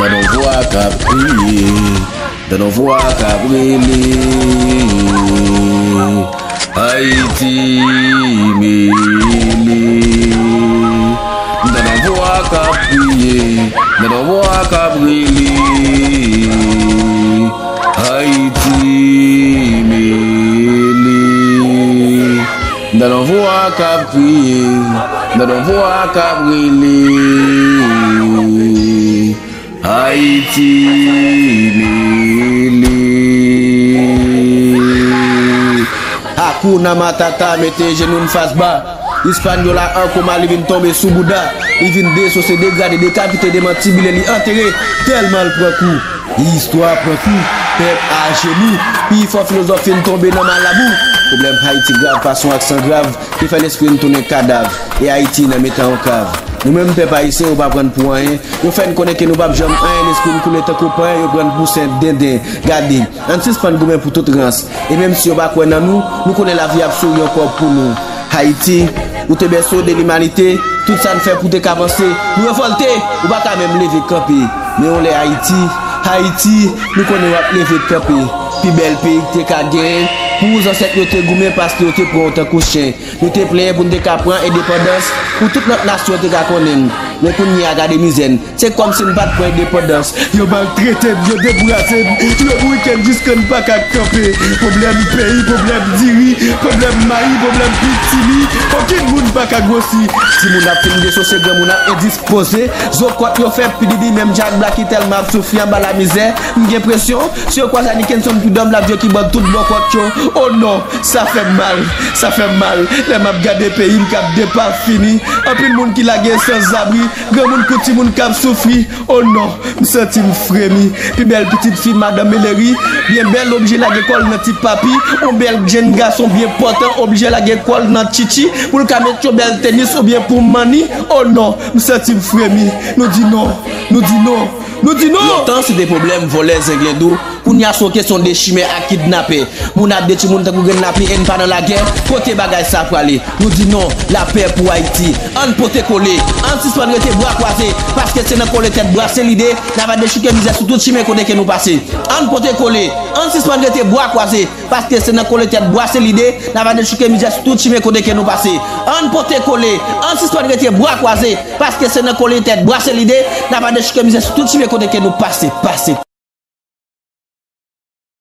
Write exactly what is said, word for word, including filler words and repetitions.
Tande yon vwa k ap kriye, tande yon vwa k ap rele. Ayiti mele. Tande yon vwa k ap kriye, tande yon vwa k ap rele. Ayiti mele. Tande yon vwa k ap kriye, tande yon vwa k ap rele. Ayiti mele. Hakuna Matata, mete jenou n fas ba. Ispanyola an koma, li vin tonbe sou bouda. Li vin desose, degrade, dekapite, demantibile, li antere. Tèlman l pran kou, istwa pran kou. Pèp ajenou. Pi fò filozòf fin tonbe nan malabou. Pwoblèm Ayiti grav, pase yon aksan grav ki fè lespri n tounen kadav. E Ayiti nan mitan yon kav. Nou menm pèp ayisyen, yo pa pran n pou anyen. Yo fè n konnen ke nou p ap janm anyen, lespri n koule tankou panyen, yo pran n pou sen denden. Gade, ann sispann goumen pou tout rans. E menm si yo pa kwè nan nou, nou konnen lavi ap souri ankò pou nou. Ayiti, ou te bèso de limanite, tout sa n fè pou te ka vanse. Nou revòlte, ou pa ka menm leve kanpe. Men yon lè Ayiti, Ayiti, nou konnen w ap leve kanpe. Pi bèl peyi k te ka genyen, pou zansèt yo te goumen paske yo te pran w tankou chen. Nou te plenyen pou n te ka pran endepandans, pou tout lòt nasyon te ka konnen n. Men kounye a gade mizè n. Se kòmsi n pa t pran endepandans. Yo maltrete n, yo debraze n, yo bourike n jiske n pa ka kanpe. Pwoblèm peyi, pwoblèm diri, pwoblèm mayi, pwoblèm pitimi. Okenn moun pa ka gwosi. Timoun ap fin desose, granmoun ap endispoze. Zo kòt yo fè pididi, menm jan ak Blacky tèlman ap soufri anba lamizè. M gen presyon, si yo kwaze a Nickenson Prud'homme, l ap jwe kibòd tout bò kòt yo. O non, sa fè m mal, sa fè m mal. Lè m ap gade peyi m k ap depafini. Anpil moun ki lage sanzabri. Granmoun kou timoun k ap soufri. O non, m santi m fremi. Pi bèl pitit fi madanm Ellery, byen bèl, oblije lage kò l nan ti papi. Yon bèl jenn gason byen pòtan, oblije lage kò l nan tchitchi pou l ka met yon bèl tenis oubyen pou manni. O non, m santi m fremi. Nou di non, nou di non, nou di non! Lontan se te pwoblèm vòlè, zenglendo. Kounye a se yon kesyon de chimè ak kidnapè. Moun ap detwi moun tankou grenn lapli e n pa nan lagè. Kote bagay sa prale? Nou di non, lapè pou Ayiti. Ann pote kole, ann sispann rete bra kwaze, paske se nan kole tèt brase lide n ava dechouke mizè sou tout chimen kote ke nou pase. Ann pote kole, ann sispann rete bra kwaze, paske se nan kole tèt brase lide n ava dechouke mizè sou tout chimen kote ke nou pase. Ann pote kole, ann sispann rete bra kwaze, paske se nan kole tèt brase lide n ava dechouke mizè sou tout chimen kote ke nou pase, pase.